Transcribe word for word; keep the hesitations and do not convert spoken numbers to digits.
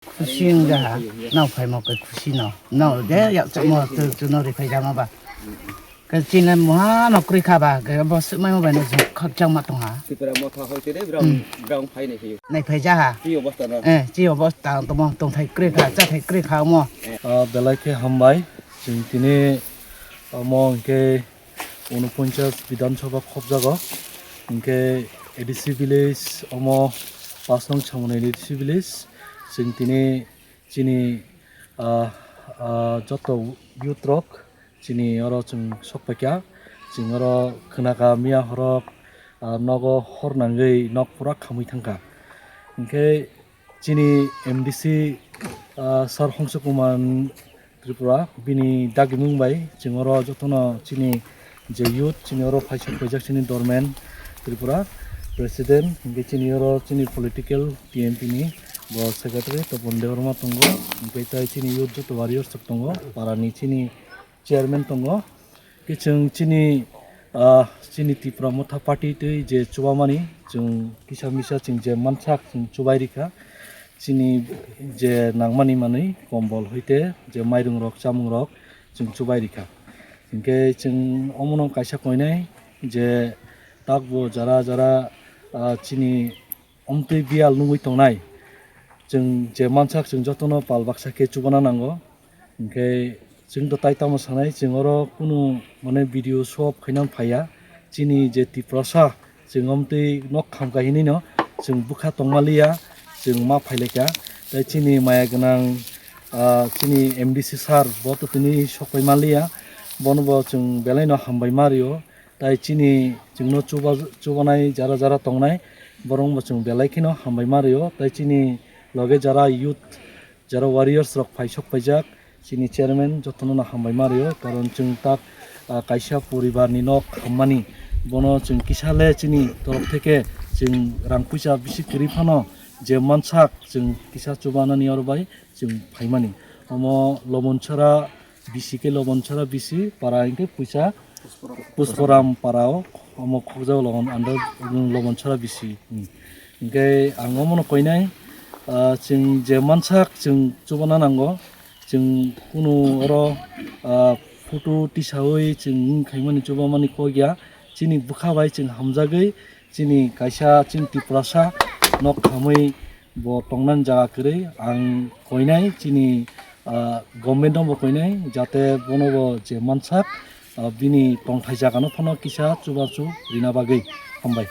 Khusi wngjaha, nao phaimo khe khusi no. Nao je yakchakmo chwno riphaijama ba. Khe chini muha no kwrwi kha ba, khe bo swkmaimo bai no khakchangma tongha. Tipra motha hoi tini brang, hmm, brang phai nai phiyo. Nai phai jaha. Chi obostha no. Eh, chi obostha tongmo tongthai kwrwi kha, chathai kwrwi kha omo. Ah, belai khe hambai. Chwng tini omo hwnkhe unoponchas Bidhan Sabha khopjago. Hwnkhe A D C village omo, pas nong Chamunai A D C village. Chwng tini chini, ah, ah, joto youth rok chini oro chwng sok paikha. Chwng oro khwnakha miya horok, ah, nogo hor nangwi nok pura khamwi thangkha. Hwnkhe chini M D C, ah, Sir Hongso Kumar Tripura, bini dagimung bai chwng oro jotono chini je youth, chini oro phaisok paijak chini Dormen Tripura president, hwnkhe chini oro chini political T M P ni bo secretary Topon Debbarma tongo, hwnkhe tai chini youth joto warriors rok tongo, para ni chini chairman tongo. Khe chwng chini, ah, chini Tipra Motha Party twi je chubamani, chwng kisa misa chwng je mansak chwng chubai rikha. Chini je nangmani manwi kombol hoite je mairung rok, chamung rok chwng chubai rikha. Hinkhe chwng omono kaisa koinai je takbo jara jara, ah, chini omtwi biyal nungwi tongnai. Chwng je mansak chwng jotono pal baksa khe chubana nango. Hinkhe chwng to tai tamo sanai, chwng oro kunu mane video show off khaina phaiya. Chini je Tiprasa, chwng omtwi nok khamkha hinwi no chwng bwkha tongma liya, chwng ma phailaikha. Tai chini maya gwnang, ah, chini M D C sir bo to tini sokpai ma liya. Bono bo chwng belai no hambai ma rio. Tai chini chwngno chuba-, chubanai jara jara tongnai, borokno bo chwng belai kheno hambai ma rio. Tai chini loge jara youth, jara warriors rok phaisok paijak, chini chairman jotono no hambai ma rio. Karon chwng tak, ah, kaisa poribar ni nok hammani, bono chwng kisa le chini torok theke chwng rang puisa bisi kwrwi phano je mansak chwng kisa chubanani oro bai chwng phaimani. Omo Lobonchara bisi khe Lobonchara bisi para hinkhe puisa Pusporam para o, omo khokjago Lobon under Lobonchara bisi. Hmm. Hinkhe ang omono koinai, ah, chwng je mansak chwng chubana nango, chwng kunu oro, ah, photo tisaui chwng wng khaimani chubamani kok ya, chini bwkha bai chwng hamjagwi chini kaisa chini Tiprasa nok khamwi bo tongnani jaga kwrwi. Ang koinai chini, ah, government no bo koinai, jate bono bo je mansak, ah, bini tongthai jaga no phano kisa chubachu rina bagwi. Hambai.